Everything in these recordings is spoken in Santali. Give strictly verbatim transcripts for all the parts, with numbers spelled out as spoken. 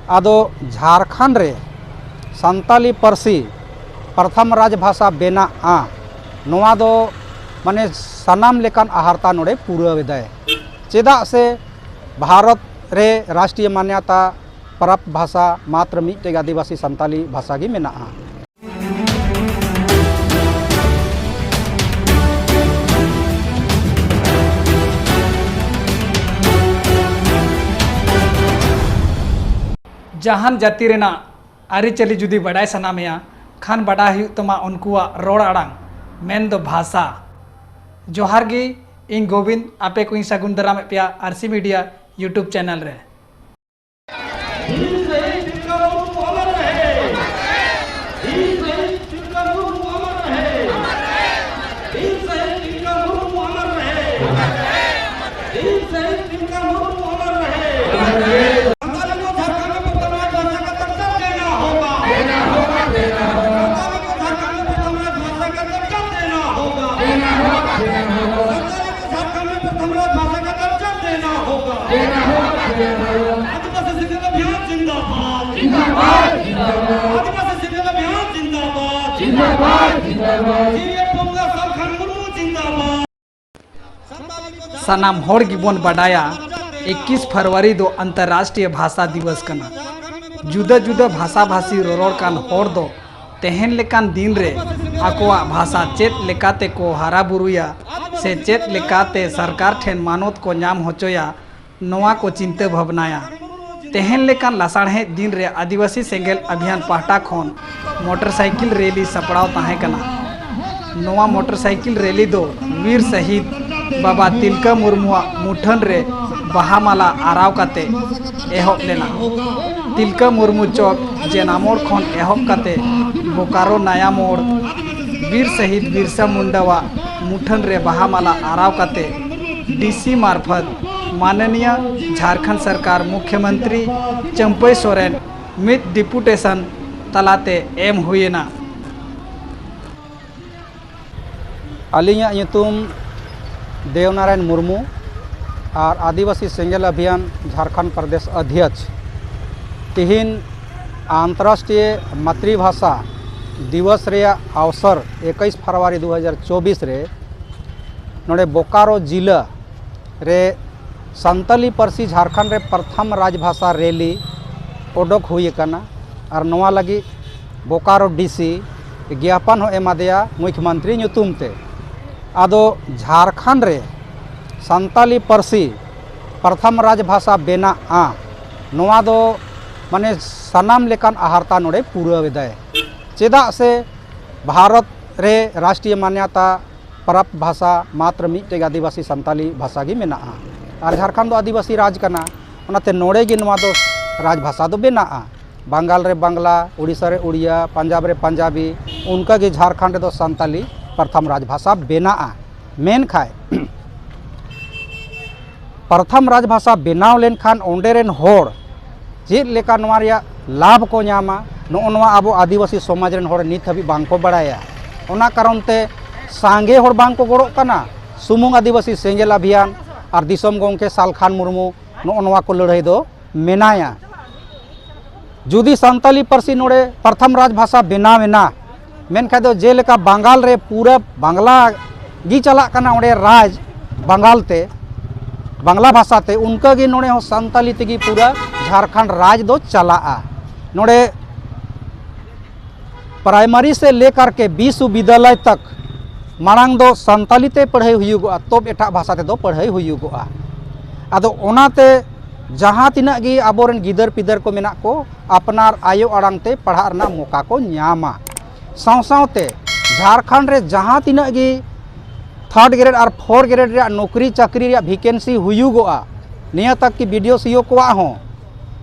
ᱟᱫᱚ ᱡᱷᱟᱲᱠᱷᱚᱸᱰ ᱨᱮ ᱥᱟᱱᱛᱟᱞᱤ ᱯᱟᱹᱨᱥᱤ ᱯᱨᱚᱛᱷᱚᱢ ᱨᱟᱡᱽ ᱵᱷᱟᱥᱟ ᱵᱮᱱᱟᱜᱼᱟ, ᱱᱚᱣᱟ ᱫᱚ ᱢᱟᱱᱮ ᱥᱟᱱᱟᱢ ᱞᱮᱠᱟᱱ ᱟᱦᱟᱨᱛᱟ ᱱᱚᱰᱮ ᱯᱩᱨᱟᱹᱣ ᱮᱫᱟᱭ᱾ ᱪᱮᱫᱟᱜ ᱥᱮ ᱵᱷᱟᱨᱚᱛ ᱨᱮ ᱨᱟᱥᱴᱨᱤᱭᱚ ᱢᱟᱱᱭᱟᱛᱟ ᱯᱨᱟᱯᱛ ᱵᱷᱟᱥᱟ ᱢᱟᱛᱨᱚ ᱢᱤᱫᱴᱮᱡ ᱟᱹᱫᱤᱵᱟᱹᱥᱤ ᱥᱟᱱᱛᱟᱞᱤ ᱵᱷᱟᱥᱟ ᱜᱮ ᱢᱮᱱᱟᱜᱼᱟ᱾ ᱡᱟᱦᱟᱱ ᱡᱟᱹᱛᱤ ᱨᱮᱱᱟᱜ ᱟᱹᱨᱤᱪᱟᱹᱞᱤ ᱡᱩᱫᱤ ᱵᱟᱰᱟᱭ ᱥᱟᱱᱟ ᱢᱮᱭᱟ ᱠᱷᱟᱱ, ᱵᱟᱰᱟᱭ ᱦᱩᱭᱩᱜ ᱛᱟᱢᱟ ᱩᱱᱠᱩᱣᱟᱜ ᱨᱚᱲ ᱟᱲᱟᱝ, ᱢᱮᱱᱫᱚ ᱵᱷᱟᱥᱟ᱾ ᱡᱚᱦᱟᱨ ᱜᱮ, ᱤᱧ ᱜᱳᱵᱤᱱᱫ, ᱟᱯᱮ ᱠᱚᱧ ᱥᱟᱹᱜᱩᱱ ᱫᱟᱨᱟᱢᱮᱫ ᱯᱮᱭᱟ ᱟᱨᱥᱤ ᱢᱤᱰᱤᱭᱟ YouTube ᱪᱮᱱᱮᱞ ᱨᱮ᱾ ᱵᱤᱨ ᱥᱟᱹᱦᱤᱫ ᱛᱤᱞᱠᱟᱹ ᱢᱩᱨᱢᱩ ᱚᱢᱚᱨ ᱨᱚᱦᱮ᱾ ᱵᱤᱨ ᱥᱟᱹᱦᱤᱫ ᱛᱤᱞᱠᱟᱹ ᱢᱩᱨᱢᱩ ᱚᱢᱚᱨ ᱨᱚᱦᱮ᱾ ᱵᱤᱨ ᱥᱟᱹᱦᱤᱫ ᱛᱤᱞᱠᱟᱹ ᱢᱩᱨᱢᱩ ᱚᱢᱚᱨ ᱨᱚᱦᱮ᱾ ᱵᱤᱨ ᱥᱟᱹᱦᱤᱫ ᱛᱤᱞᱠᱟᱹ ᱢᱩᱨᱢᱩ ᱚᱢᱚᱨ ᱨᱚᱦᱮ᱾ ᱥᱟᱱᱛᱟᱞᱤ ᱠᱚ ᱡᱷᱟᱲᱠᱷᱚᱸᱰ ᱢᱮ ᱯᱨᱚᱛᱷᱚᱢ ᱨᱟᱡᱽ ᱵᱷᱟᱥᱟ ᱠᱟᱛᱮ ᱪᱟᱞ ᱫᱮᱱᱟ ᱦᱳᱜᱟ᱾ ᱥᱟᱱᱛᱟᱞᱤ ᱠᱚ ᱡᱷᱟᱲᱠᱷᱚᱸᱰ ᱢᱮ ᱯᱨᱚᱛᱷᱚᱢ ᱨᱟᱡᱽ ᱵᱷᱟᱥᱟ ᱠᱟᱛᱮ ᱪᱟᱞ ᱫᱮᱱᱟ ᱦᱳᱜᱟ᱾ ᱥᱟᱱᱛᱟᱞᱤ ᱠᱚ ᱡᱷᱟᱲᱠᱷᱚᱸᱰ ᱢᱮ ᱯᱨᱚᱛᱷᱚᱢ ᱨᱟᱡᱽ ᱵᱷᱟᱥᱟ ᱠᱟᱛᱮ ᱪᱟᱞ ᱫᱮᱱᱟ ᱦᱳᱜᱟ᱾ ᱟᱹᱫᱤᱵᱟᱹᱥᱤ ᱥᱤᱠᱷᱱᱟᱹᱛ ᱟᱵᱷᱤᱭᱟᱱ ᱡᱤᱱᱫᱟᱵᱟᱫ᱾ ᱡᱤᱱᱫᱟᱵᱟᱫ, ᱡᱤᱱᱫᱟᱵᱟᱫ। ᱟᱹᱫᱤᱵᱟᱹᱥᱤ ᱥᱤᱠᱷᱱᱟᱹᱛ ᱟᱵᱷᱤᱭᱟᱱ ᱡᱤᱱᱫᱟᱵᱟᱫ᱾ ᱡᱤᱱᱫᱟᱵᱟᱫ, ᱡᱤᱱᱫᱟᱵᱟᱫ। ᱥᱤᱨᱤᱭᱟᱹ ᱯᱚᱝᱜᱟ ᱥᱟᱞᱠᱷᱟᱱ ᱢᱩᱨᱢᱩ ᱡᱤᱱᱫᱟᱵᱟᱫ᱾ ᱥᱟᱱᱟᱢ ᱦᱚᱲ ᱜᱮᱵᱚᱱ ᱵᱟᱰᱟᱭᱟ, ᱮᱠᱤᱥ ᱯᱷᱮᱵᱽᱨᱩᱣᱟᱨᱤ ᱫᱚ ᱟᱱᱛᱚᱨᱨᱟᱥᱴᱨᱤᱭᱚ ᱵᱷᱟᱥᱟ ᱫᱤᱵᱚᱥ ᱠᱟᱱᱟ᱾ ᱡᱩᱫᱟᱹ ᱡᱩᱫᱟᱹ ᱵᱷᱟᱥᱟ ᱵᱷᱟᱥᱤ ᱨᱚᱨᱚᱲ ᱠᱟᱱ ᱦᱚᱲ ᱫᱚ ᱛᱮᱦᱮᱧ ᱞᱮᱠᱟᱱ ᱫᱤᱱ ᱨᱮ ᱟᱠᱚᱣᱟᱜ ᱵᱷᱟᱥᱟ ᱪᱮᱫ ᱞᱮᱠᱟᱛᱮ ᱠᱚ ᱦᱟᱨᱟ ᱵᱩᱨᱩᱭᱟ ᱥᱮ ᱪᱮᱫ ᱞᱮᱠᱟᱛᱮ ᱥᱚᱨᱠᱟᱨ ᱴᱷᱮᱱ ᱢᱟᱱᱚᱛ ᱠᱚ ᱧᱟᱢ ᱦᱚᱪᱚᱭᱟ, ᱱᱚᱣᱟ ᱠᱚ ᱪᱤᱱᱛᱟᱹ ᱵᱷᱟᱵᱽᱱᱟᱭᱟ᱾ ᱛᱮᱦᱮᱧ ᱞᱮᱠᱟᱱ ᱞᱟᱥᱟᱲᱦᱮᱫ ᱫᱤᱱ ᱨᱮ ᱟᱹᱫᱤᱵᱟᱹᱥᱤ ᱥᱮᱸᱜᱮᱞ ᱟᱵᱷᱤᱭᱟᱱ ᱯᱟᱦᱴᱟ ᱠᱷᱚᱱ ᱢᱚᱴᱚᱨ ᱥᱟᱭᱠᱮᱞ ᱨᱮᱞᱤ ᱥᱟᱯᱲᱟᱣ ᱛᱟᱦᱮᱸ ᱠᱟᱱᱟ᱾ ᱱᱚᱣᱟ ᱢᱚᱴᱚᱨ ᱥᱟᱭᱠᱮᱞ ᱨᱮᱞᱤ ᱫᱚ ᱵᱤᱨ ᱥᱟᱹᱦᱤᱫ ᱵᱟᱵᱟ ᱛᱤᱞᱠᱟᱹ ᱢᱩᱨᱢᱩᱣᱟᱜ ᱢᱩᱴᱷᱟᱹᱱ ᱨᱮ ᱵᱟᱦᱟ ᱢᱟᱞᱟ ᱟᱨᱟᱣ ᱠᱟᱛᱮ ᱮᱦᱚᱵ ᱞᱮᱱᱟ᱾ ᱛᱤᱞᱠᱟᱹ ᱢᱩᱨᱢᱩ ᱪᱚᱠ ᱡᱮᱱᱟᱢᱳᱲ ᱠᱷᱚᱱ ᱮᱦᱚᱵ ᱠᱟᱛᱮ ᱵᱳᱠᱟᱨᱳ ᱱᱟᱭᱟ ᱢᱳᱲ, ᱵᱤᱨ ᱥᱟᱹᱦᱤᱫ ᱵᱤᱨᱥᱟ ᱢᱩᱱᱰᱟᱣᱟᱜ ᱢᱩᱴᱷᱟᱹᱱ ᱨᱮ ᱵᱟᱦᱟ ᱢᱟᱞᱟ ᱟᱨᱟᱣ ᱠᱟᱛᱮ ᱰᱤᱥᱤ ᱢᱟᱨᱯᱷᱚᱛ ᱢᱟᱱᱚᱱᱤᱭᱟ ᱡᱷᱟᱲᱠᱷᱚᱸᱰ ᱥᱚᱨᱠᱟᱨ ᱢᱩᱠᱷᱭᱚᱢᱚᱱᱛᱨᱤ ᱪᱟᱹᱢᱯᱟᱹᱭ ᱥᱚᱨᱮᱱ ᱢᱤᱫ ᱰᱮᱯᱩᱴᱮᱥᱚᱱ ᱛᱟᱞᱟᱛᱮ ᱮᱢ ᱦᱩᱭᱮᱱᱟ᱾ ᱟᱹᱞᱤᱧᱟᱜ ᱧᱩᱛᱩᱢ ᱫᱮᱣᱱᱟᱨᱟᱭᱚᱱ ᱢᱩᱨᱢᱩ ᱟᱨ ᱟᱹᱫᱤᱵᱟᱹᱥᱤ ᱥᱮᱸᱜᱮᱞ ᱚᱵᱷᱤᱭᱟᱱ ᱡᱷᱟᱲᱠᱷᱚᱸᱰ ᱯᱨᱚᱫᱮᱥ ᱚᱫᱷᱭᱚᱠᱥ᱾ ᱛᱤᱦᱤᱧ ᱟᱱᱛᱚᱨᱨᱟᱥᱴᱨᱤᱭᱚ ᱢᱟᱛᱨᱤᱵᱷᱟᱥᱟ ᱫᱤᱵᱚᱥ ᱨᱮᱭᱟᱜ ᱚᱣᱥᱚᱨ ᱮᱠᱩᱥ ᱯᱷᱮᱵᱽᱨᱩᱣᱟᱨᱤ ᱫᱩ ᱦᱟᱡᱟᱨ ᱪᱚᱵᱵᱤᱥ ᱨᱮ ᱱᱚᱰᱮ ᱵᱳᱠᱟᱨᱳ ᱡᱤᱞᱟᱹ ᱨᱮ ᱥᱟᱱᱛᱟᱞᱤ ᱯᱟᱹᱨᱥᱤ ᱡᱷᱟᱲᱠᱷᱚᱸᱰ ᱨᱮ ᱯᱨᱚᱛᱷᱚᱢ ᱨᱟᱡᱽᱵᱷᱟᱥᱟ ᱨᱮᱞᱤ ᱚᱰᱚᱠ ᱦᱩᱭ ᱟᱠᱟᱱᱟ᱾ ᱟᱨ ᱱᱚᱣᱟ ᱞᱟᱹᱜᱤᱫ ᱵᱳᱠᱟᱨᱳ ᱰᱤᱥᱤ ᱜᱮᱭᱟᱯᱚᱱ ᱦᱚᱸ ᱮᱢᱟᱫᱮᱭᱟ ᱢᱩᱠᱷᱭᱚᱢᱚᱱᱛᱨᱤ ᱧᱩᱛᱩᱢ ᱛᱮ᱾ ᱟᱫᱚ ᱡᱷᱟᱲᱠᱷᱚᱸᱰ ᱨᱮ ᱥᱟᱱᱛᱟᱞᱤ ᱯᱟᱹᱨᱥᱤ ᱯᱨᱚᱛᱷᱚᱢ ᱨᱟᱡᱽᱵᱷᱟᱥᱟ ᱵᱮᱱᱟᱜᱼᱟ, ᱱᱚᱣᱟ ᱫᱚ ᱢᱟᱱᱮ ᱥᱟᱱᱟᱢ ᱞᱮᱠᱟᱱ ᱟᱦᱟᱨᱛᱟ ᱱᱚᱰᱮ ᱯᱩᱨᱟᱹᱣ ᱮᱫᱟᱭ᱾ ᱪᱮᱫᱟᱜ ᱥᱮ ᱵᱷᱟᱨᱚᱛ ᱨᱮ ᱨᱟᱥᱴᱨᱤᱭᱚ ᱢᱟᱱᱭᱚᱛᱟ ᱯᱨᱟᱯᱛ ᱵᱷᱟᱥᱟ ᱢᱟᱛᱨᱚ ᱢᱤᱫᱴᱮᱡ ᱟᱹᱫᱤᱵᱟᱹᱥᱤ ᱥᱟᱱᱛᱟᱞᱤ ᱵᱷᱟᱥᱟ ᱜᱮ ᱢᱮᱱᱟᱜᱼᱟ᱾ ᱟᱨ ᱡᱷᱟᱲᱠᱷᱚᱸᱰ ᱫᱚ ᱟᱹᱫᱤᱵᱟᱹᱥᱤ ᱨᱟᱡᱽ ᱠᱟᱱᱟ, ᱚᱱᱟᱛᱮ ᱱᱚᱰᱮ ᱜᱮ ᱱᱚᱣᱟ ᱫᱚ ᱨᱟᱡᱽᱵᱷᱟᱥᱟ ᱫᱚ ᱵᱮᱱᱟᱜᱼᱟ᱾ ᱵᱟᱝᱜᱟᱞ ᱨᱮ ᱵᱟᱝᱞᱟ, ᱳᱰᱤᱥᱟ ᱨᱮ ᱳᱰᱤᱭᱟ, ᱯᱟᱧᱡᱟᱵᱽ ᱨᱮ ᱯᱟᱧᱡᱟᱵᱤ, ᱚᱱᱠᱟ ᱜᱮ ᱡᱷᱟᱲᱠᱷᱚᱸᱰ ᱨᱮᱫᱚ ᱥᱟᱱᱛᱟᱞᱤ ᱯᱨᱚᱛᱷᱚᱢ ᱨᱟᱡᱽᱵᱷᱟᱥᱟ ᱵᱮᱱᱟᱜᱼᱟ᱾ ᱢᱮᱱᱠᱷᱟᱱ ᱯᱨᱚᱛᱷᱚᱢ ᱨᱟᱡᱽᱵᱷᱟᱥᱟ ᱵᱮᱱᱟᱣ ᱞᱮᱱᱠᱷᱟᱱ ᱚᱸᱰᱮ ᱨᱮᱱ ᱦᱚᱲ ᱪᱮᱫ ᱞᱮᱠᱟ ᱱᱚᱣᱟ ᱨᱮᱭᱟᱜ ᱞᱟᱵᱷ ᱠᱚ ᱧᱟᱢᱟ, ᱱᱚᱜᱼᱚ ᱱᱚᱣᱟ ᱟᱵᱚ ᱟᱹᱫᱤᱵᱟᱹᱥᱤ ᱥᱚᱢᱟᱡᱽ ᱨᱮᱱ ᱦᱚᱲ ᱱᱤᱛ ᱦᱟᱹᱵᱤᱡ ᱵᱟᱝ ᱠᱚ ᱵᱟᱲᱟᱭᱟ᱾ ᱚᱱᱟ ᱠᱟᱨᱚᱱ ᱛᱮ ᱥᱟᱸᱜᱮ ᱦᱚᱲ ᱵᱟᱝ ᱠᱚ ᱜᱚᱲᱚᱜ ᱠᱟᱱᱟ᱾ ᱥᱩᱢᱩᱝ ᱟᱹᱫᱤᱵᱟᱹᱥᱤ ᱥᱮᱸᱜᱮᱞ ᱟᱵᱷᱤᱭᱟᱱ ᱟᱨ ᱫᱤᱥᱚᱢ ᱜᱚᱢᱠᱮ ᱥᱟᱞᱠᱷᱟᱱ ᱢᱩᱨᱢᱩ ᱱᱚᱜᱼᱚ ᱱᱚᱣᱟ ᱠᱚ ᱞᱟᱹᱲᱦᱟᱹᱭ ᱫᱚ ᱢᱮᱱᱟᱭᱟ᱾ ᱡᱩᱫᱤ ᱥᱟᱱᱛᱟᱞᱤ ᱯᱟᱹᱨᱥᱤ ᱱᱚᱰᱮ ᱯᱨᱚᱛᱷᱚᱢ ᱨᱟᱡᱽᱵᱷᱟᱥᱟ ᱵᱮᱱᱟᱣ ᱮᱱᱟ, ᱢᱮᱱᱠᱷᱟᱱ ᱫᱚ ᱡᱮᱞᱮᱠᱟ ᱵᱟᱝᱜᱟᱞ ᱨᱮ ᱯᱩᱨᱟᱹ ᱵᱟᱝᱞᱟ ᱜᱮ ᱪᱟᱞᱟᱜ ᱠᱟᱱᱟ ᱚᱸᱰᱮ ᱨᱟᱡᱽ ᱵᱟᱝᱜᱟᱞ ᱛᱮ, ᱵᱟᱝᱞᱟ ᱵᱷᱟᱥᱟ ᱛᱮ, ᱚᱱᱠᱟ ᱜᱮ ᱱᱚᱰᱮ ᱦᱚᱸ ᱥᱟᱱᱛᱟᱞᱤ ᱛᱮᱜᱮ ᱯᱩᱨᱟᱹ ᱡᱷᱟᱲᱠᱷᱚᱸᱰ ᱨᱟᱡᱽ ᱫᱚ ᱪᱟᱞᱟᱜᱼᱟ᱾ ᱱᱚᱰᱮ ᱯᱨᱟᱭᱢᱟᱨᱤ ᱥᱮ ᱞᱮᱠᱟᱨ ᱠᱮ ᱵᱤᱥᱣᱚᱵᱤᱫᱽᱭᱟᱞᱚᱭ ᱛᱚᱠ ᱢᱟᱲᱟᱝ ᱫᱚ ᱥᱟᱱᱛᱟᱞᱤ ᱛᱮ ᱯᱟᱲᱦᱟᱹᱭ ᱦᱩᱭᱩᱜᱚᱜᱼᱟ, ᱛᱚᱵ ᱮᱴᱟᱜ ᱵᱷᱟᱥᱟ ᱛᱮᱫᱚ ᱯᱟᱲᱦᱟᱹᱭ ᱦᱩᱭᱩᱜᱚᱜᱼᱟ᱾ ᱟᱫᱚ ᱚᱱᱟᱛᱮ ᱡᱟᱦᱟᱸ ᱛᱤᱱᱟᱹᱜ ᱜᱮ ᱟᱵᱚᱨᱮᱱ ᱜᱤᱫᱟᱹᱨ ᱯᱤᱫᱟᱹᱨ ᱠᱚ ᱢᱮᱱᱟᱜ ᱠᱚ, ᱟᱯᱱᱟᱨ ᱟᱭᱳ ᱟᱲᱟᱝ ᱛᱮ ᱯᱟᱲᱦᱟᱜ ᱨᱮᱱᱟᱜ ᱢᱚᱠᱟ ᱠᱚ ᱧᱟᱢᱟ᱾ ᱥᱟᱶ ᱥᱟᱶᱛᱮ ᱡᱷᱟᱲᱠᱷᱚᱸᱰ ᱨᱮ ᱡᱟᱦᱟᱸ ᱛᱤᱱᱟᱹᱜ ᱜᱮ ᱛᱷᱟᱨᱰ ᱜᱨᱮᱰ ᱟᱨ ᱯᱷᱳᱨ ᱜᱨᱮᱰ ᱨᱮᱭᱟᱜ ᱱᱚᱠᱨᱤ ᱪᱟᱹᱠᱨᱤ ᱨᱮᱭᱟᱜ ᱵᱷᱮᱠᱮᱱᱥᱤ ᱦᱩᱭᱩᱜᱚᱜᱼᱟ, ᱱᱤᱭᱟᱹ ᱛᱟᱠ ᱠᱤ ᱵᱤ ᱰᱤ ᱳ ᱥᱤ ᱤ ᱳ ᱠᱚᱣᱟᱜ ᱦᱚᱸ,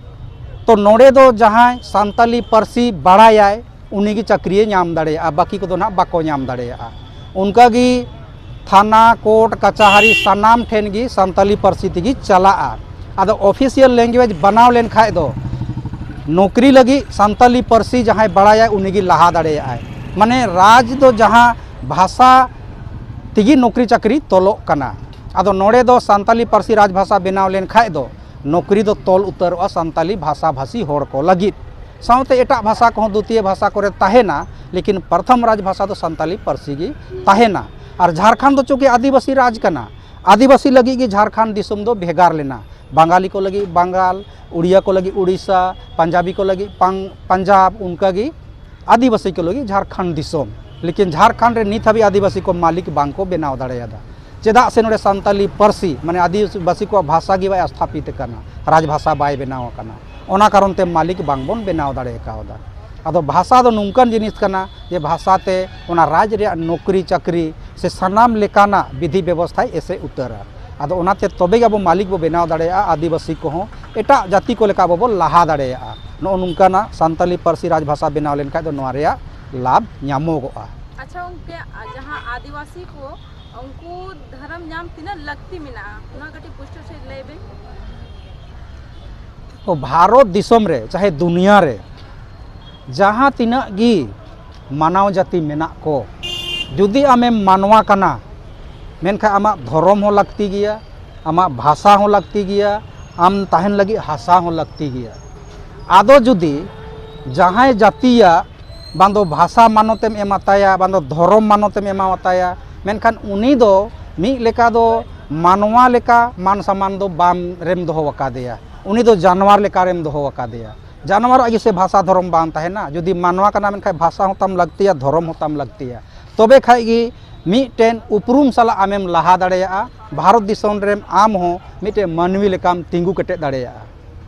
ᱛᱚ ᱱᱚᱰᱮ ᱫᱚ ᱡᱟᱦᱟᱸᱭ ᱥᱟᱱᱛᱟᱞᱤ ᱯᱟᱹᱨᱥᱤ ᱵᱟᱲᱟᱭᱟᱭ, ᱩᱱᱤ ᱜᱮ ᱪᱟᱹᱠᱨᱤᱭᱮ ᱧᱟᱢ ᱫᱟᱲᱮᱭᱟᱜᱼᱟ, ᱵᱟᱹᱠᱤ ᱠᱚᱫᱚ ᱱᱟᱦᱟᱜ ᱵᱟᱠᱚ ᱧᱟᱢ ᱫᱟᱲᱮᱭᱟᱜᱼᱟ᱾ ᱚᱱᱠᱟ ᱜᱮ ᱛᱷᱟᱱᱟ, ᱠᱳᱨᱴ, ᱠᱟᱪᱟᱦᱟᱨᱤ ᱥᱟᱱᱟᱢ ᱴᱷᱮᱱ ᱜᱮ ᱥᱟᱱᱛᱟᱞᱤ ᱯᱟᱹᱨᱥᱤ ᱛᱮᱜᱮ ᱪᱟᱞᱟᱜᱼᱟ᱾ ᱟᱫᱚ ᱚᱯᱷᱤᱥᱤᱭᱟᱞ ᱞᱮᱝᱜᱩᱭᱮᱡᱽ ᱵᱮᱱᱟᱣ ᱞᱮᱱ ᱠᱷᱟᱡ ᱫᱚ ᱱᱚᱠᱨᱤ ᱞᱟᱹᱜᱤᱫ ᱥᱟᱱᱛᱟᱞᱤ ᱯᱟᱹᱨᱥᱤ ᱡᱟᱦᱟᱸᱭ ᱵᱟᱲᱟᱭᱟ ᱩᱱᱤ ᱜᱮ ᱞᱟᱦᱟ ᱫᱟᱲᱮᱭᱟᱜᱼᱟᱭ᱾ ᱢᱟᱱᱮ ᱨᱟᱡᱽ ᱫᱚ ᱡᱟᱦᱟᱸ ᱵᱷᱟᱥᱟ ᱛᱮᱜᱮ ᱱᱚᱠᱨᱤ ᱪᱟᱹᱠᱨᱤ ᱛᱚᱞᱚᱜ ᱠᱟᱱᱟ᱾ ᱟᱫᱚ ᱱᱚᱰᱮ ᱫᱚ ᱥᱟᱱᱛᱟᱞᱤ ᱯᱟᱹᱨᱥᱤ ᱨᱟᱡᱽ ᱵᱷᱟᱥᱟ ᱵᱮᱱᱟᱣ ᱞᱮᱱ ᱠᱷᱟᱡ ᱫᱚ ᱱᱚᱠᱨᱤ ᱫᱚ ᱛᱚᱞ ᱩᱛᱟᱹᱨᱚᱜᱼᱟ ᱥᱟᱱᱛᱟᱞᱤ ᱵᱷᱟᱥᱟ ᱵᱷᱟᱥᱤ ᱦᱚᱲ ᱠᱚ ᱞᱟᱹᱜᱤᱫ᱾ ᱥᱟᱶᱛᱮ ᱮᱴᱟᱜ ᱵᱷᱟᱥᱟ ᱠᱚᱦᱚᱸ ᱫᱩᱛᱤᱭᱚ ᱵᱷᱟᱥᱟ ᱠᱚᱨᱮ ᱛᱟᱦᱮᱱᱟ, ᱞᱮᱠᱤᱱ ᱯᱨᱚᱛᱷᱚᱢ ᱨᱟᱡᱽ ᱵᱷᱟᱥᱟ ᱫᱚ ᱥᱟᱱᱛᱟᱞᱤ ᱯᱟᱹᱨᱥᱤ ᱜᱮ ᱛᱟᱦᱮᱱᱟ᱾ ᱟᱨ ᱡᱷᱟᱲᱠᱷᱚᱸᱰ ᱫᱚ ᱪᱩᱸᱠᱤ ᱟᱹᱫᱤᱵᱟᱹᱥᱤ ᱨᱟᱡᱽ ᱠᱟᱱᱟ, ᱟᱹᱫᱤᱵᱟᱹᱥᱤ ᱞᱟᱹᱜᱤᱫ ᱜᱮ ᱡᱷᱟᱲᱠᱷᱚᱸᱰ ᱫᱤᱥᱚᱢ ᱫᱚ ᱵᱷᱮᱜᱟᱨ ᱞᱮᱱᱟ᱾ ᱵᱟᱝᱜᱟᱞᱤ ᱠᱚ ᱞᱟᱹᱜᱤᱫ ᱵᱟᱝᱜᱟᱞ, ᱩᱲᱤᱭᱟ ᱠᱚ ᱞᱟᱹᱜᱤᱫ ᱩᱲᱤᱥᱥᱟ, ᱯᱟᱧᱡᱟᱵᱤ ᱠᱚ ᱞᱟᱹᱜᱤᱫ ᱯᱟᱝ-, ᱯᱟᱧᱡᱟᱵᱽ, ᱚᱱᱠᱟ ᱜᱮ ᱟᱹᱫᱤᱵᱟᱹᱥᱤ ᱠᱚ ᱞᱟᱹᱜᱤᱫ ᱡᱷᱟᱲᱠᱷᱚᱸᱰ ᱫᱤᱥᱚᱢ᱾ ᱞᱮᱠᱤᱱ ᱡᱷᱟᱲᱠᱷᱚᱸᱰ ᱨᱮ ᱱᱤᱛ ᱦᱟᱹᱵᱤᱡ ᱟᱹᱫᱤᱵᱟᱹᱥᱤ ᱠᱚ ᱢᱟᱹᱞᱤᱠ ᱵᱟᱝ ᱠᱚ ᱵᱮᱱᱟᱣ ᱫᱟᱲᱮᱭᱟᱫᱟ᱾ ᱪᱮᱫᱟᱜ ᱥᱮ ᱱᱚᱰᱮ ᱥᱟᱱᱛᱟᱞᱤ ᱯᱟᱹᱨᱥᱤ, ᱢᱟᱱᱮ ᱟᱹᱫᱤᱵᱟᱹᱥᱤ ᱠᱚᱣᱟᱜ ᱵᱷᱟᱥᱟ ᱜᱮ ᱵᱟᱭ ᱥᱛᱷᱟᱯᱤᱛ ᱟᱠᱟᱱᱟ, ᱨᱟᱡᱽ ᱵᱷᱟᱥᱟ ᱵᱟᱭ ᱵᱮᱱᱟᱣ ᱟᱠᱟᱱᱟ᱾ ᱚᱱᱟ ᱠᱟᱨᱚᱱ ᱛᱮ ᱢᱟᱹᱞᱤᱠ ᱵᱟᱝ ᱵᱚᱱ ᱵᱮᱱᱟᱣ ᱫᱟᱲᱮ ᱠᱟᱣᱫᱟ᱾ ᱟᱫᱚ ᱵᱷᱟᱥᱟ ᱫᱚ ᱱᱚᱝᱠᱟᱱ ᱡᱤᱱᱤᱥ ᱠᱟᱱᱟ ᱡᱮ ᱵᱷᱟᱥᱟ ᱛᱮ ᱚᱱᱟ ᱨᱟᱡᱽ ᱨᱮᱭᱟᱜ ᱱᱚᱠᱨᱤ ᱪᱟᱹᱠᱨᱤ ᱥᱮ ᱥᱟᱱᱟᱢ ᱞᱮᱠᱟᱱᱟᱜ ᱵᱤᱫᱷᱤ ᱵᱮᱵᱚᱥᱛᱷᱟᱭ ᱮᱥᱮᱫ ᱩᱛᱟᱹᱨᱟ᱾ ᱟᱫᱚ ᱚᱱᱟᱛᱮ ᱛᱚᱵᱮ ᱜᱮ ᱟᱵᱚ ᱢᱟᱹᱞᱤᱠ ᱵᱚ ᱵᱮᱱᱟᱣ ᱫᱟᱲᱮᱭᱟᱜᱼᱟ, ᱟᱹᱫᱤᱵᱟᱹᱥᱤ ᱠᱚᱦᱚᱸ ᱮᱴᱟᱜ ᱡᱟᱹᱛᱤ ᱠᱚ ᱞᱮᱠᱟ ᱟᱵᱚ ᱵᱚ ᱞᱟᱦᱟ ᱫᱟᱲᱮᱭᱟᱜᱼᱟ᱾ ᱱᱚᱜᱼᱚ ᱱᱚᱝᱠᱟᱱᱟᱜ ᱥᱟᱱᱛᱟᱞᱤ ᱯᱟᱹᱨᱥᱤ ᱨᱟᱡᱽ ᱵᱷᱟᱥᱟ ᱵᱮᱱᱟᱣ ᱞᱮᱱᱠᱷᱟᱱ ᱫᱚ ᱱᱚᱣᱟ ᱨᱮᱭᱟᱜ ᱞᱟᱵᱷ ᱧᱟᱢᱚᱜᱚᱜᱼᱟ᱾ ᱟᱪᱪᱷᱟ ᱜᱚᱢᱠᱮ, ᱟ, ᱡᱟᱦᱟᱸ ᱟᱹᱫᱤᱵᱟᱹᱥᱤ ᱠᱚ, ᱩᱱᱠᱩ ᱫᱷᱚᱨᱚᱢ ᱧᱟᱢ ᱛᱤᱱᱟᱹᱜ ᱞᱟᱹᱠᱛᱤ ᱢᱮᱱᱟᱜᱼᱟ, ᱚᱱᱟ ᱠᱟᱹᱴᱤᱡ ᱯᱩᱥᱴᱟᱹᱣ ᱥᱟᱺᱦᱤᱡ ᱞᱟᱹᱭ ᱵᱮᱱ᱾ ᱛᱚ ᱵᱷᱟᱨᱚᱛ ᱫᱤᱥᱚᱢ ᱨᱮ ᱪᱟᱦᱮ ᱫᱩᱱᱤᱭᱟᱹ ᱨᱮ ᱡᱟᱦᱟᱸ ᱛᱤᱱᱟᱹᱜ ᱜᱮ ᱢᱟᱱᱟᱣ ᱡᱟᱹᱛᱤ ᱢᱮᱱᱟᱜ ᱠᱚ, ᱡᱩᱫᱤ ᱟᱢᱮᱢ ᱢᱟᱱᱣᱟ ᱠᱟᱱᱟ, ᱢᱮᱱᱠᱷᱟᱱ ᱟᱢᱟᱜ ᱫᱷᱚᱨᱚᱢ ᱦᱚᱸ ᱞᱟᱹᱠᱛᱤ ᱜᱮᱭᱟ, ᱟᱢᱟᱜ ᱵᱷᱟᱥᱟ ᱦᱚᱸ ᱞᱟᱹᱠᱛᱤ ᱜᱮᱭᱟ, ᱟᱢ ᱛᱟᱦᱮᱱ ᱞᱟᱹᱜᱤᱫ ᱦᱟᱥᱟ ᱦᱚᱸ ᱞᱟᱹᱠᱛᱤ ᱜᱮᱭᱟ᱾ ᱟᱫᱚ ᱡᱩᱫᱤ ᱡᱟᱦᱟᱸᱭ ᱡᱟᱹᱛᱤᱭᱟᱜ ᱵᱟᱝ ᱫᱚ ᱵᱷᱟᱥᱟ ᱢᱟᱱᱚᱛᱮᱢ ᱮᱢᱟᱛᱟᱭᱟ, ᱵᱟᱝ ᱫᱚ ᱫᱷᱚᱨᱚᱢ ᱢᱟᱱᱚᱛᱮᱢ ᱮᱢᱟᱣᱟᱛᱟᱭᱟ, ᱢᱮᱱᱠᱷᱟᱱ ᱩᱱᱤ ᱫᱚ ᱢᱤᱫ ᱞᱮᱠᱟ ᱫᱚ ᱢᱟᱱᱣᱟ ᱞᱮᱠᱟ ᱢᱟᱱ ᱥᱚᱢᱢᱟᱱ ᱫᱚ ᱵᱟᱢ ᱨᱮᱢ ᱫᱚᱦᱚ ᱟᱠᱟᱫᱮᱭᱟ, ᱩᱱᱤ ᱫᱚ ᱡᱟᱱᱣᱟᱨ ᱞᱮᱠᱟ ᱨᱮᱢ ᱫᱚᱦᱚ ᱟᱠᱟᱫᱮᱭᱟ᱾ ᱡᱟᱱᱣᱟᱨᱟᱜ ᱜᱮ ᱥᱮ ᱵᱷᱟᱥᱟ ᱫᱷᱚᱨᱚᱢ ᱵᱟᱝ ᱛᱟᱦᱮᱱᱟ? ᱡᱩᱫᱤ ᱢᱟᱱᱣᱟ ᱠᱟᱱᱟ ᱢᱮᱱᱠᱷᱟᱱ ᱵᱷᱟᱥᱟ ᱦᱚᱸ ᱛᱟᱢ ᱞᱟᱹᱠᱛᱤᱭᱟ, ᱫᱷᱚᱨᱚᱢ ᱦᱚᱸ ᱛᱟᱢ ᱞᱟᱹᱠᱛᱤᱭᱟ, ᱛᱚᱵᱮ ᱠᱷᱟᱡ ᱜᱮ ᱢᱤᱫᱴᱮᱱ ᱩᱯᱨᱩᱢ ᱥᱟᱞᱟᱜ ᱟᱢᱮᱢ ᱞᱟᱦᱟ ᱫᱟᱲᱮᱭᱟᱜᱼᱟ᱾ ᱵᱷᱟᱨᱚᱛ ᱫᱤᱥᱚᱢ ᱨᱮᱢ ᱟᱢ ᱦᱚᱸ ᱢᱤᱫᱴᱮᱱ ᱢᱟᱹᱱᱢᱤ ᱞᱮᱠᱟᱢ ᱛᱤᱸᱜᱩ ᱠᱮᱴᱮᱡ ᱫᱟᱲᱮᱭᱟᱜᱼᱟ᱾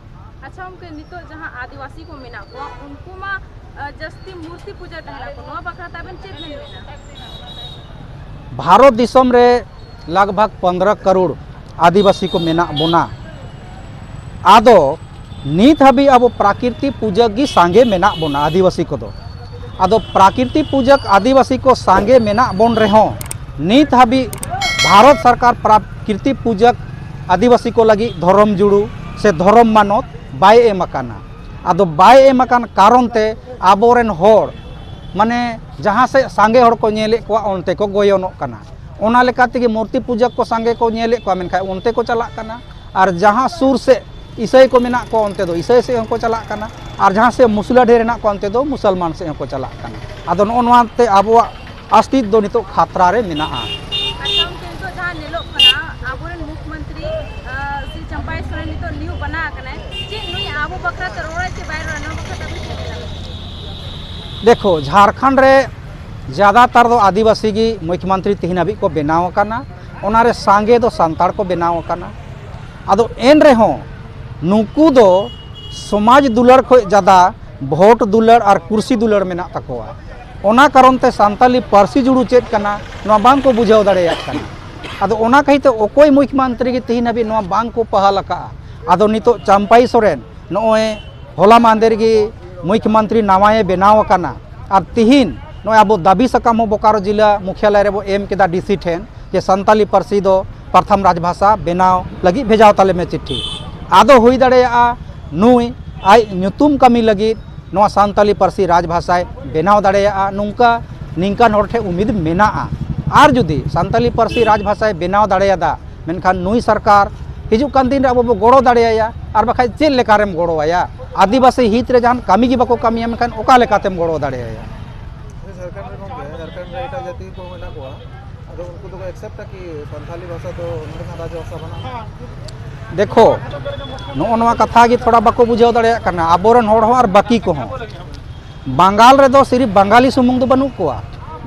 ᱟᱪᱪᱷᱟ ᱜᱚᱢᱠᱮ, ᱱᱤᱛᱚᱜ ᱡᱟᱦᱟᱸ ᱟᱹᱫᱤᱵᱟᱹᱥᱤ ᱠᱚ ᱢᱮᱱᱟᱜ ᱠᱚᱣᱟ, ᱩᱱᱠᱩ ᱢᱟ, ᱟ, ᱡᱟᱹᱥᱛᱤ ᱢᱩᱨᱛᱤ ᱯᱩᱡᱟᱹ ᱛᱟᱦᱮᱱᱟ ᱠᱚ, ᱱᱚᱣᱟ ᱵᱟᱠᱷᱨᱟ ᱛᱮ ᱟᱵᱮᱱ ᱪᱮᱫ ᱵᱮᱱ ᱢᱮᱱᱟ? ᱵᱷᱟᱨᱚᱛ ᱫᱤᱥᱚᱢ ᱨᱮ ᱞᱟᱜᱽ ᱵᱷᱟᱜᱽ ᱯᱚᱱᱫᱽᱨᱚ ᱠᱟᱨᱳᱲ ᱟᱹᱫᱤᱵᱟᱹᱥᱤ ᱠᱚ ᱢᱮᱱᱟᱜ ᱵᱚᱱᱟ᱾ ᱟᱫᱚ ᱱᱤᱛ ᱦᱟᱹᱵᱤᱡ ᱟᱵᱚ ᱯᱨᱟᱠᱨᱤᱛᱤ ᱯᱩᱡᱟᱹ ᱜᱮ ᱥᱟᱸᱜᱮ ᱢᱮᱱᱟᱜ ᱵᱚᱱᱟ ᱟᱹᱫᱤᱵᱟᱹᱥᱤ ᱠᱚᱫᱚ᱾ ᱟᱫᱚ ᱯᱨᱟᱠᱨᱤᱛᱤ ᱯᱩᱡᱟᱹ ᱟᱹᱫᱤᱵᱟᱹᱥᱤ ᱠᱚ ᱥᱟᱸᱜᱮ ᱢᱮᱱᱟᱜ ᱵᱚᱱ ᱨᱮᱦᱚᱸ, ᱱᱤᱛ ᱦᱟᱹᱵᱤᱡ ᱵᱷᱟᱨᱚᱛ ᱥᱚᱨᱠᱟᱨ ᱯᱨᱟᱠᱨᱤᱛᱤ ᱯᱩᱡᱟᱹ ᱟᱹᱫᱤᱵᱟᱹᱥᱤ ᱠᱚ ᱞᱟᱹᱜᱤᱫ ᱫᱷᱚᱨᱚᱢ ᱡᱩᱲᱩ ᱥᱮ ᱫᱷᱚᱨᱚᱢ ᱢᱟᱱᱚᱛ ᱵᱟᱭ ᱮᱢ ᱟᱠᱟᱱᱟ᱾ ᱟᱫᱚ ᱵᱟᱭ ᱮᱢ ᱟᱠᱟᱱ ᱠᱟᱨᱚᱱ ᱛᱮ ᱟᱵᱚᱨᱮᱱ ᱦᱚᱲ, ᱢᱟᱱᱮ, ᱡᱟᱦᱟᱸ ᱥᱮᱫ ᱥᱟᱸᱜᱮ ᱦᱚᱲ ᱠᱚ ᱧᱮᱞᱮᱫ ᱠᱚᱣᱟ, ᱚᱱᱛᱮ ᱠᱚ ᱜᱚᱭᱚᱱᱚᱜ ᱠᱟᱱᱟ᱾ ᱚᱱᱟ ᱞᱮᱠᱟ ᱛᱮᱜᱮ ᱢᱩᱨᱛᱤ ᱯᱩᱡᱟᱹ ᱠᱚ ᱥᱟᱸᱜᱮ ᱠᱚ ᱧᱮᱞᱮᱫ ᱠᱚᱣᱟ, ᱢᱮᱱᱠᱷᱟᱱ ᱚᱱᱛᱮ ᱠᱚ ᱪᱟᱞᱟᱜ ᱠᱟᱱᱟ᱾ ᱟᱨ ᱡᱟᱦᱟᱸ ᱥᱩᱨ ᱥᱮᱫ ᱤᱥᱟᱹᱭ ᱠᱚ ᱢᱮᱱᱟᱜ ᱠᱚᱣᱟ, ᱚᱱᱛᱮ ᱫᱚ ᱤᱥᱟᱹᱭ ᱥᱮᱫ ᱦᱚᱸᱠᱚ ᱪᱟᱞᱟᱜ ᱠᱟᱱᱟ, ᱟᱨ ᱡᱟᱦᱟᱸ ᱥᱮᱫ ᱢᱩᱥᱞᱟ ᱰᱷᱮᱨ ᱦᱮᱱᱟᱜ ᱠᱚᱣᱟ, ᱚᱱᱛᱮ ᱫᱚ ᱢᱩᱥᱚᱞᱢᱟᱱ ᱥᱮᱫ ᱦᱚᱸᱠᱚ ᱪᱟᱞᱟᱜ ᱠᱟᱱᱟ᱾ ᱟᱫᱚ ᱱᱚᱜᱼᱚ ᱱᱚᱣᱟ ᱛᱮ ᱟᱵᱚᱣᱟᱜ ᱟᱥᱛᱤᱛ ᱫᱚ ᱱᱤᱛᱚᱜ ᱠᱷᱟᱛᱨᱟ ᱨᱮ ᱢᱮᱱᱟᱜᱼᱟ᱾ ᱟᱪᱪᱷᱟ, ᱜᱚᱢᱠᱮ, ᱱᱤᱛᱚᱜ ᱡᱟᱦᱟᱸ ᱧᱮᱞᱚᱜ ᱠᱟᱱᱟ, ᱟᱵᱚᱨᱮᱱ ᱢᱩᱠᱷᱭᱚᱢᱚᱱᱛᱨᱤ, ᱟᱸ, ᱥᱨᱤ ᱪᱟᱢᱯᱟᱭ ᱥᱚᱨᱮᱱ ᱱᱤᱛᱚᱜ ᱱᱤᱭᱩ ᱵᱮᱱᱟᱣ ᱟᱠᱟᱱᱟᱭ, ᱪᱮᱫ ᱱᱩᱭ ᱟᱵᱚ ᱵᱟᱠᱷᱨᱟ ᱛᱮ ᱨᱚᱲᱟᱭ ᱪᱮ ᱵᱟᱭ ᱨᱚᱲᱟ, ᱱᱚᱣᱟ ᱵᱟᱠᱷᱨᱟ ᱛᱮ ᱟᱵᱤᱱ ᱪᱮᱫ ᱵᱤᱱ ᱞᱟᱹᱭᱟ? ᱫᱮᱠᱷᱳ, ᱡᱷᱟᱲᱠᱷᱚᱸᱰ ᱨᱮ ᱡᱟᱫᱟᱛᱟᱨ ᱫᱚ ᱟᱹᱫᱤᱵᱟᱹᱥᱤ ᱜᱮ ᱢᱩᱠᱷᱭᱚᱢᱚᱱᱛᱨᱤ ᱛᱮᱦᱮᱧ ᱦᱟᱹᱵᱤᱡ ᱠᱚ ᱵᱮᱱᱟᱣ ᱟᱠᱟᱱᱟ, ᱚᱱᱟᱨᱮ ᱥᱟᱸᱜᱮ ᱫᱚ ᱥᱟᱱᱛᱟᱲ ᱠᱚ ᱵᱮᱱᱟᱣ ᱟᱠᱟᱱᱟ᱾ ᱟᱫᱚ ᱮᱱ ᱨᱮᱦᱚᱸ ᱱᱩᱠᱩ ᱫᱚ ᱥᱚᱢᱟᱡᱽ ᱫᱩᱞᱟᱹᱲ ᱠᱷᱚᱱ ᱡᱟᱫᱟ ᱵᱷᱳᱴ ᱫᱩᱞᱟᱹᱲ ᱟᱨ ᱠᱩᱨᱥᱤ ᱫᱩᱞᱟᱹᱲ ᱢᱮᱱᱟᱜ ᱛᱟᱠᱚᱣᱟ᱾ ᱚᱱᱟ ᱠᱟᱨᱚᱱ ᱛᱮ ᱥᱟᱱᱛᱟᱞᱤ ᱯᱟᱹᱨᱥᱤ ᱡᱩᱲᱩ ᱪᱮᱫ ᱠᱟᱱᱟ, ᱱᱚᱣᱟ ᱵᱟᱝ ᱠᱚ ᱵᱩᱡᱷᱟᱹᱣ ᱫᱟᱲᱮᱭᱟᱜ ᱠᱟᱱᱟ᱾ ᱟᱫᱚ ᱚᱱᱟ ᱠᱷᱟᱹᱛᱤᱨ ᱛᱮ ᱚᱠᱚᱭ ᱢᱩᱠᱷᱭᱚᱢᱚᱱᱛᱨᱤ ᱜᱮ ᱛᱮᱦᱮᱧ ᱦᱟᱹᱵᱤᱡ ᱱᱚᱣᱟ ᱵᱟᱝ ᱠᱚ ᱯᱟᱦᱟᱞ ᱟᱠᱟᱫᱼᱟ᱾ ᱟᱫᱚ ᱱᱤᱛᱚᱜ ᱪᱟᱢᱯᱟᱭ ᱥᱚᱨᱮᱱ ᱱᱚᱜᱼᱚᱭ ᱦᱚᱞᱟ ᱢᱟᱦᱫᱮᱨ ᱜᱮ ᱢᱩᱠᱷᱭᱚᱢᱚᱱᱛᱨᱤ ᱱᱟᱣᱟᱭᱮ ᱵᱮᱱᱟᱣ ᱟᱠᱟᱱᱟ᱾ ᱟᱨ ᱛᱤᱦᱤᱧ ᱱᱚᱜᱼᱚᱭ ᱟᱵᱚ ᱫᱟᱹᱵᱤ ᱥᱟᱠᱟᱢ ᱦᱚᱸ ᱵᱳᱠᱟᱨᱳ ᱡᱤᱞᱟ ᱢᱩᱠᱷᱭᱟᱞᱚᱭ ᱨᱮᱵᱚ ᱮᱢ ᱠᱮᱫᱟ ᱰᱤᱥᱤ ᱴᱷᱮᱱ, ᱡᱮ ᱥᱟᱱᱛᱟᱞᱤ ᱯᱟᱹᱨᱥᱤ ᱫᱚ ᱯᱨᱚᱛᱷᱚᱢ ᱨᱟᱡᱽᱵᱷᱟᱥᱟ ᱵᱮᱱᱟᱣ ᱞᱟᱹᱜᱤᱫ ᱵᱷᱮᱡᱟᱣ ᱛᱟᱞᱮ ᱢᱮ ᱪᱤᱴᱷᱤ᱾ ᱟᱫᱚ ᱦᱩᱭ ᱫᱟᱲᱮᱭᱟᱜᱼᱟ ᱱᱩᱭ ᱟᱡ ᱧᱩᱛᱩᱢ ᱠᱟᱹᱢᱤ ᱞᱟᱹᱜᱤᱫ ᱱᱚᱣᱟ ᱥᱟᱱᱛᱟᱞᱤ ᱯᱟᱹᱨᱥᱤ ᱨᱟᱡᱽᱵᱷᱟᱥᱟᱭ ᱵᱮᱱᱟᱣ ᱫᱟᱲᱮᱭᱟᱜᱼᱟ, ᱱᱚᱝᱠᱟ ᱱᱤᱝᱠᱟᱱ ᱦᱚᱲ ᱴᱷᱮᱱ ᱩᱢᱤᱫ ᱢᱮᱱᱟᱜᱼᱟ᱾ ᱟᱨ ᱡᱩᱫᱤ ᱥᱟᱱᱛᱟᱞᱤ ᱯᱟᱹᱨᱥᱤ ᱨᱟᱡᱽᱵᱷᱟᱥᱟᱭ ᱵᱮᱱᱟᱣ ᱫᱟᱲᱮᱭᱟᱫᱟ, ᱢᱮᱱᱠᱷᱟᱱ ᱱᱩᱭ ᱥᱚᱨᱠᱟᱨ ᱦᱤᱡᱩᱜ ᱠᱟᱱ ᱫᱤᱱ ᱨᱮ ᱟᱵᱚ ᱵᱚ ᱜᱚᱲᱚ ᱫᱟᱲᱮᱭᱟᱭᱟ᱾ ᱟᱨ ᱵᱟᱠᱷᱟᱡ ᱪᱮᱫ ᱞᱮᱠᱟᱨᱮᱢ ᱜᱚᱲᱚᱣᱟᱭᱟ? ᱟᱹᱫᱤᱵᱟᱹᱥᱤ ᱦᱤᱛ ᱨᱮ ᱡᱟᱦᱟᱱ ᱠᱟᱹᱢᱤ ᱜᱮ ᱵᱟᱠᱚ ᱠᱟᱹᱢᱤᱭᱟ, ᱢᱮᱱᱠᱷᱟᱱ ᱚᱠᱟ ᱞᱮᱠᱟᱛᱮᱢ ᱜᱚᱲᱚ ᱫᱟᱲᱮᱭᱟᱭᱟ? ᱡᱷᱟᱲᱠᱷᱚᱸᱰ ᱨᱮ ᱜᱚᱢᱠᱮ, ᱡᱷᱟᱲᱠᱷᱚᱸᱰ ᱨᱮ ᱮᱴᱟᱜ ᱡᱟᱹᱛᱤ ᱠᱚ ᱢᱮᱱᱟᱜ ᱠᱚᱣᱟ, ᱟᱫᱚ ᱩᱱᱠᱩ ᱫᱚᱠᱚ ᱮᱠᱥᱮᱯᱴᱟ ᱠᱤ ᱥᱟᱱᱛᱟᱞᱤ ᱵᱷᱟᱥᱟ ᱫᱚ ᱱᱚᱰᱮᱱᱟᱜ ᱨᱟᱡᱽ ᱵᱷᱟᱥᱟ ᱵᱟᱱᱟᱜᱼᱟ? ᱫᱮᱠᱷᱳ, ᱱᱚᱜᱼᱚ ᱱᱚᱣᱟ ᱠᱟᱛᱷᱟ ᱜᱮ ᱛᱷᱚᱲᱟ ᱵᱟᱠᱚ ᱵᱩᱡᱷᱟᱹᱣ ᱫᱟᱲᱮᱭᱟᱜ ᱠᱟᱱᱟ, ᱟᱵᱚᱨᱮᱱ ᱦᱚᱲ ᱦᱚᱸ ᱟᱨ ᱵᱟᱹᱠᱤ ᱠᱚᱦᱚᱸ᱾ ᱵᱟᱝᱜᱟᱞ ᱨᱮᱫᱚ ᱥᱤᱨᱤᱯ ᱵᱟᱝᱜᱟᱞᱤ ᱥᱩᱢᱩᱝ ᱫᱚ ᱵᱟᱹᱱᱩᱜ ᱠᱚᱣᱟ,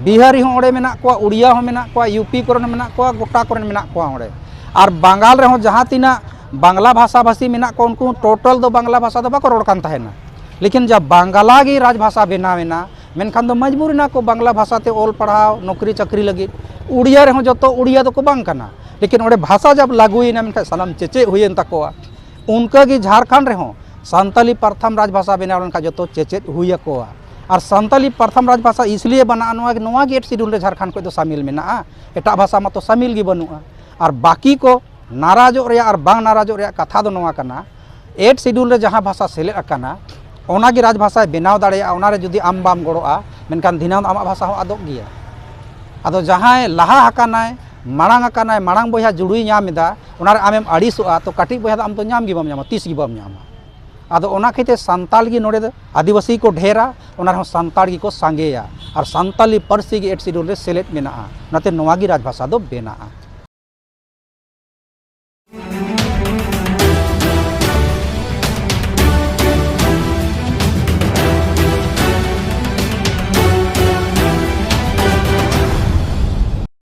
ᱵᱤᱦᱟᱨᱤ ᱦᱚᱸ ᱚᱸᱰᱮ ᱢᱮᱱᱟᱜ ᱠᱚᱣᱟ, ᱩᱲᱤᱭᱟ ᱦᱚᱸ ᱢᱮᱱᱟᱜ ᱠᱚᱣᱟ, ᱭᱩ ᱯᱤ ᱠᱚᱨᱮᱱ ᱦᱚᱸ ᱢᱮᱱᱟᱜ ᱠᱚᱣᱟ, ᱜᱚᱴᱟ ᱠᱚᱨᱮᱱ ᱢᱮᱱᱟᱜ ᱠᱚᱣᱟ ᱚᱸᱰᱮ᱾ ᱟᱨ ᱵᱟᱝᱜᱟᱞ ᱨᱮᱦᱚᱸ ᱡᱟᱦᱟᱸ ᱛᱤᱱᱟᱹᱜ ᱵᱟᱝᱞᱟ ᱵᱷᱟᱥᱟ ᱵᱷᱟᱥᱤ ᱢᱮᱱᱟᱜ ᱠᱚᱣᱟ, ᱩᱱᱠᱩ ᱦᱚᱸ ᱴᱳᱴᱟᱞ ᱫᱚ ᱵᱟᱝᱞᱟ ᱵᱷᱟᱥᱟ ᱫᱚ ᱵᱟᱠᱚ ᱨᱚᱲ ᱠᱟᱱ ᱛᱟᱦᱮᱱᱟ᱾ ᱞᱮᱠᱤᱱ ᱡᱟᱵ ᱵᱟᱝᱞᱟ ᱜᱮ ᱨᱟᱡᱽ ᱵᱷᱟᱥᱟ ᱵᱮᱱᱟᱣ ᱮᱱᱟ, ᱢᱮᱱᱠᱷᱟᱱ ᱫᱚ ᱢᱚᱡᱽᱵᱩᱨ ᱮᱱᱟ ᱠᱚ ᱵᱟᱝᱞᱟ ᱵᱷᱟᱥᱟ ᱛᱮ ᱚᱞ ᱯᱟᱲᱦᱟᱣ, ᱱᱚᱠᱨᱤ ᱪᱟᱹᱠᱨᱤ ᱞᱟᱹᱜᱤᱫ᱾ ᱩᱲᱤᱭᱟ ᱨᱮᱦᱚᱸ ᱡᱚᱛᱚ ᱩᱲᱤᱭᱟ ᱫᱚᱠᱚ ᱵᱟᱝ ᱠᱟᱱᱟ, ᱞᱮᱠᱤᱱ ᱚᱸᱰᱮ ᱵᱷᱟᱥᱟ ᱡᱟᱵ ᱞᱟᱹᱜᱩᱭᱮᱱᱟ, ᱢᱮᱱᱠᱷᱟᱱ ᱥᱟᱱᱟᱢ ᱪᱮᱪᱮᱫ ᱦᱩᱭᱮᱱ ᱛᱟᱠᱚᱣᱟ᱾ ᱚᱱᱠᱟ ᱜᱮ ᱡᱷᱟᱲᱠᱷᱚᱸᱰ ᱨᱮᱦᱚᱸ ᱥᱟᱱᱛᱟᱞᱤ ᱯᱨᱚᱛᱷᱚᱢ ᱨᱟᱡᱽ ᱵᱷᱟᱥᱟ ᱵᱮᱱᱟᱣ ᱞᱮᱱᱠᱷᱟᱱ ᱡᱚᱛᱚ ᱪᱮᱪᱮᱫ ᱦᱩᱭ ᱟᱠᱚᱣᱟ᱾ ᱟᱨ ᱥᱟᱱᱛᱟᱞᱤ ᱯᱨᱚᱛᱷᱚᱢ ᱨᱟᱡᱽ ᱵᱷᱟᱥᱟ ᱤᱥᱞᱤᱭᱮ ᱵᱟᱱᱟᱜᱼᱟ, ᱱᱚᱣᱟ ᱜᱮ, ᱱᱚᱣᱟ ᱜᱮ ᱮᱭᱤᱴ ᱥᱤᱰᱩᱞ ᱨᱮ ᱡᱷᱟᱲᱠᱷᱚᱸᱰ ᱠᱷᱚᱱ ᱫᱚ ᱥᱟᱢᱤᱞ ᱢᱮᱱᱟᱜᱼᱟ, ᱮᱴᱟᱜ ᱵᱷᱟᱥᱟ ᱢᱟᱛᱚ ᱥᱟᱢᱤᱞ ᱜᱮ ᱵᱟᱹᱱᱩᱜᱼᱟ᱾ ᱟᱨ ᱵᱟᱹᱠᱤ ᱠᱚ ᱱᱟᱨᱟᱡᱚᱜ ᱨᱮᱭᱟᱜ ᱟᱨ ᱵᱟᱝ ᱱᱟᱨᱟᱡᱚᱜ ᱨᱮᱭᱟᱜ ᱠᱟᱛᱷᱟ ᱫᱚ ᱱᱚᱣᱟ ᱠᱟᱱᱟ, ᱮᱭᱤᱴ ᱥᱤᱰᱩᱞ ᱨᱮ ᱡᱟᱦᱟᱸ ᱵᱷᱟᱥᱟ ᱥᱮᱞᱮᱫ ᱟᱠᱟᱱᱟ, ᱚᱱᱟᱜᱮ ᱨᱟᱡᱽ ᱵᱷᱟᱥᱟᱭ ᱵᱮᱱᱟᱣ ᱫᱟᱲᱮᱭᱟᱜᱼᱟ᱾ ᱚᱱᱟᱨᱮ ᱡᱩᱫᱤ ᱟᱢ ᱵᱟᱢ ᱜᱚᱲᱚᱜᱼᱟ, ᱢᱮᱱᱠᱷᱟᱱ ᱫᱷᱤᱱᱟᱹᱝ ᱟᱢᱟᱜ ᱵᱷᱟᱥᱟ ᱦᱚᱸ ᱟᱫᱚᱜ ᱜᱮᱭᱟ᱾ ᱟᱫᱚ ᱡᱟᱦᱟᱸᱭ ᱞᱟᱦᱟ ᱟᱠᱟᱱᱟᱭ, ᱢᱟᱲᱟᱝ ᱟᱠᱟᱱᱟᱭ, ᱢᱟᱲᱟᱝ ᱵᱚᱭᱦᱟ ᱡᱩᱲᱩᱭ ᱧᱟᱢ ᱮᱫᱟ, ᱚᱱᱟ ᱨᱮ ᱟᱢᱮᱢ ᱟᱹᱲᱤᱥᱚᱜᱼᱟ, ᱛᱚ ᱠᱟᱹᱴᱤᱡ ᱵᱚᱭᱦᱟ ᱫᱚ ᱟᱢ ᱫᱚ ᱧᱟᱢ ᱜᱮ ᱵᱟᱢ ᱧᱟᱢᱟ, ᱛᱤᱥ ᱜᱮ ᱵᱟᱢ ᱧᱟᱢᱟ᱾ ᱟᱫᱚ ᱚᱱᱟ ᱠᱷᱟᱹᱛᱤᱨ ᱥᱟᱱᱛᱟᱲ ᱜᱮ ᱱᱚᱰᱮ ᱫᱚ ᱟᱹᱫᱤᱵᱟᱹᱥᱤ ᱠᱚ ᱰᱷᱮᱨᱟ, ᱚᱱᱟ ᱨᱮᱦᱚᱸ ᱥᱟᱱᱛᱟᱲ ᱜᱮᱠᱚ ᱥᱟᱸᱜᱮᱭᱟ, ᱟᱨ ᱥᱟᱱᱛᱟᱞᱤ ᱯᱟᱹᱨᱥᱤ ᱜᱮ ᱮᱭᱤᱴ ᱥᱤᱰᱩᱞ ᱨᱮ ᱥᱮᱞᱮᱫ ᱢᱮᱱᱟᱜᱼᱟ᱾ ᱚᱱᱟᱛᱮ ᱱᱚᱣᱟ ᱜᱮ ᱨᱟᱡᱽᱵᱷᱟᱥᱟ ᱫᱚ ᱵᱮᱱᱟᱜᱼᱟ᱾